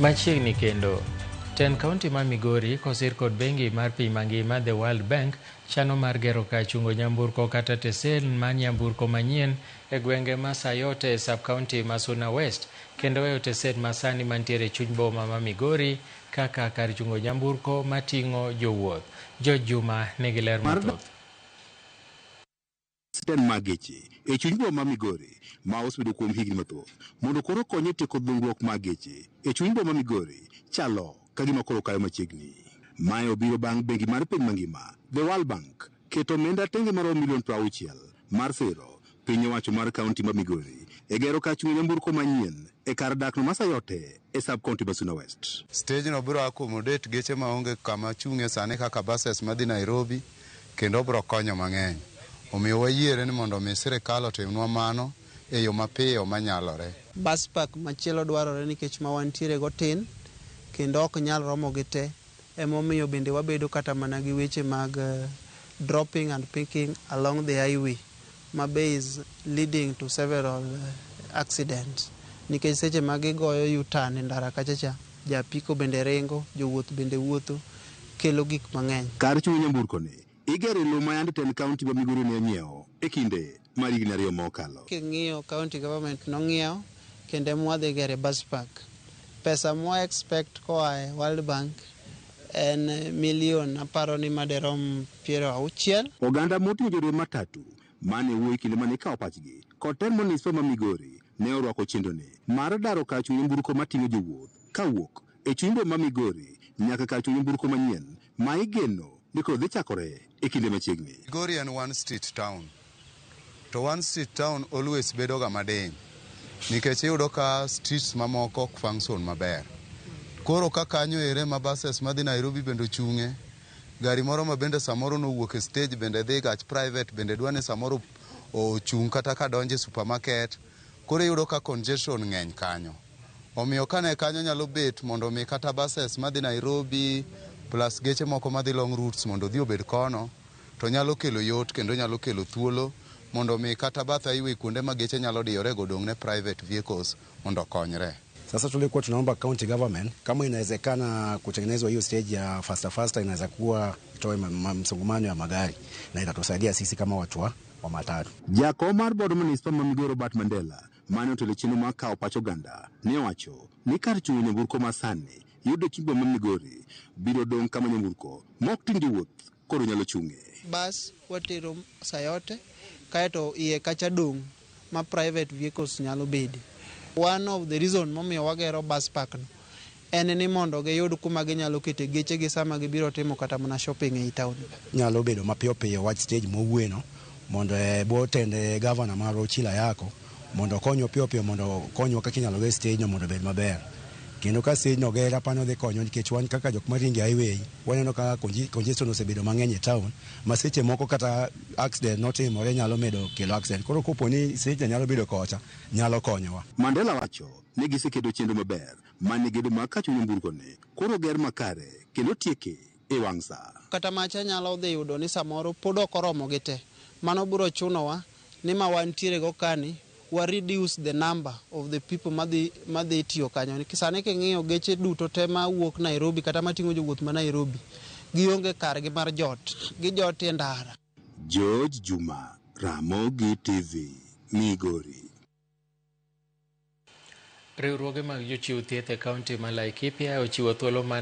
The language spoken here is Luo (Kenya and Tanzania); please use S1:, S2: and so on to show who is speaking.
S1: Machiegni kendo, tend kaunti ma Migori kosir kod bengi mar piny mangima The World Bank chano mar gero kar chungo nyamburko kata tesen mar nyamburko manyien e gwenge ma Sayote e sub-county ma Suna West kendo weyo tesen masani mantiere e chuny boma ma Migori kaka kar chungo nyamburko mating'o jowuoth. George Juma nigi ler mathoth.
S2: Siten mag geche e chuny boma ma Migori ma osebedo kuom higni mathoth mondo koro okony e tieko dhungruok mag geche e chuny boma Migori chalo ka gima koro kayo machiegni. Mae obiro bang' bengi mar piny mangima The World Bank keto omenda tenge maromo milion 60 mar siro piny owacho mar kaunti ma Migori e gero kar chungo nyamburko manyien e kar dakno ma Sayote e sub county ma Suna West.
S3: Stage no biro accommodate geche maonge kama chung'e sani kaka buses madhi Nairobi kendo obiro konyo mang'eny. Omiyo wayiere ni mondo mi sirikal otimnwa mano e yo mapiyo manyalore.
S4: Bus park machielo dwarore nikech ma wantiere go tin kendo ok nyal romo gi te. Emomiyo bende wabedo kata mana gi weche mag dropping and picking along the highway ma be is leading to several accidents. Nikech seche ma gigoyo U-turn e ndara kacha cha, ja apiko bende ringo, jowuoth bende wuotho, kelo gik mang'eny.
S2: Kar chungo nyamburko ni igero e lowo ma yande tend kaunti ma Migori ne onyiewo e kinde mar higni 2 mokalo.
S4: King'iyo county government nong'iewo kendo ema wadhi gere bus park. Pesa mwa expect koa e World Bank en milion aparo ni maderom 60.
S2: Oganda moting'o joriemb matatu mane wuoyo kinde mane ikawo pachgi kod tend manispa ma Migori ne orwako chenroni mar daro kar chungo nyamburko mating'o jowuoth kawuok e chuny boma ma Migori nyaka kar chungo nyamburko manyien ma igeno ni koro dhi chakore e kinde machiegni.
S3: Migori en one street town. To one street town always bedo ga madiny nikech iyudo ka streets mamoko ok function maber. Koro ka kanyo ere ma buses madhi Nairobi bende ochung'e, gari moro ma bende samoro nowuok e stage bende dhi gach private bende dwa ni samoro ochung' kata ka donjo e supermarket. Koro iyudo ka congestion ng'eny kanyo. Omiyo kane kanyo nyalo bet mondo mi kata buses madhi Nairobi plus geche moko madhi long routes mondo odhi obed kono, to nyalo kelo yot kendo nyalo kelo thuolo mondo mi kata bath highway kuonde ma geche nyalo diyore go odong' ne private vehicles mondo okonyre.
S5: Sasa tulikuwa tunaomba county government kama inawezekana kutengenezwa hiyo stage ya faster faster, inaweza kuwa itoe msongamano ya magari na itatusaidia sisi kama watu wa matatu.
S2: Jakom mar board manispa ma Migori Robert Mandela mane otelo chenro mar kawo pach oganda ne owacho ni kar chungo nyamburko ma sani yudo chuny boma ma Migori biro dong' kama nyamburko mok ting' jowuoth koro nyalo chung'e.
S4: Bus watero Sayote kaeto iye kacha dong' ma private vehicles nyalo bede. One of the reason momiyo wagero bus park no en ni mondo giyud kuma ginyalo kete gechegi sama gibiro timo kata mana shopping ei town.
S5: Nyalo bedo mapiyo piyo wach stage mowuoyeno mondo e bwo tend gavana marwa Ochilo Ayako mondo okonywa piyo piyo mondo okonywa kaka inyalo ger stage no mondo obed maber. Kendo ka stage no oger apani odhi konyo nikech wan kaka jok maringo e highway waneno ka congestion osebedo mang'eny e town ma seche moko kata accident notimore nyalo medo kelo accident. Koro kopo ni stage nyalo bedo kocha nyalo konyowa.
S2: Mandela wacho ni giseketo chenro maber mane gedo mag kar chungo nyamburko ni koro ger makare kendo tieke e wang' sa.
S4: Kata macha nyalo dhi yudo ni samoro pod ok oromo gi te. Mano biro chunowa ni ma wantiere go kani wa reduce the number of the people madhi tiyo kanyo. Sani king'iyo geche duto te mawuok Nairobi kata mating'o jowuoth ma Nairobi gionge kargi mar jot, gijot e ndara.
S2: George Juma, Ramogi TV, Migori.
S1: Riwruoge mag jochiw thieth e kaunti ma Laikipia ochiwo thuolo mar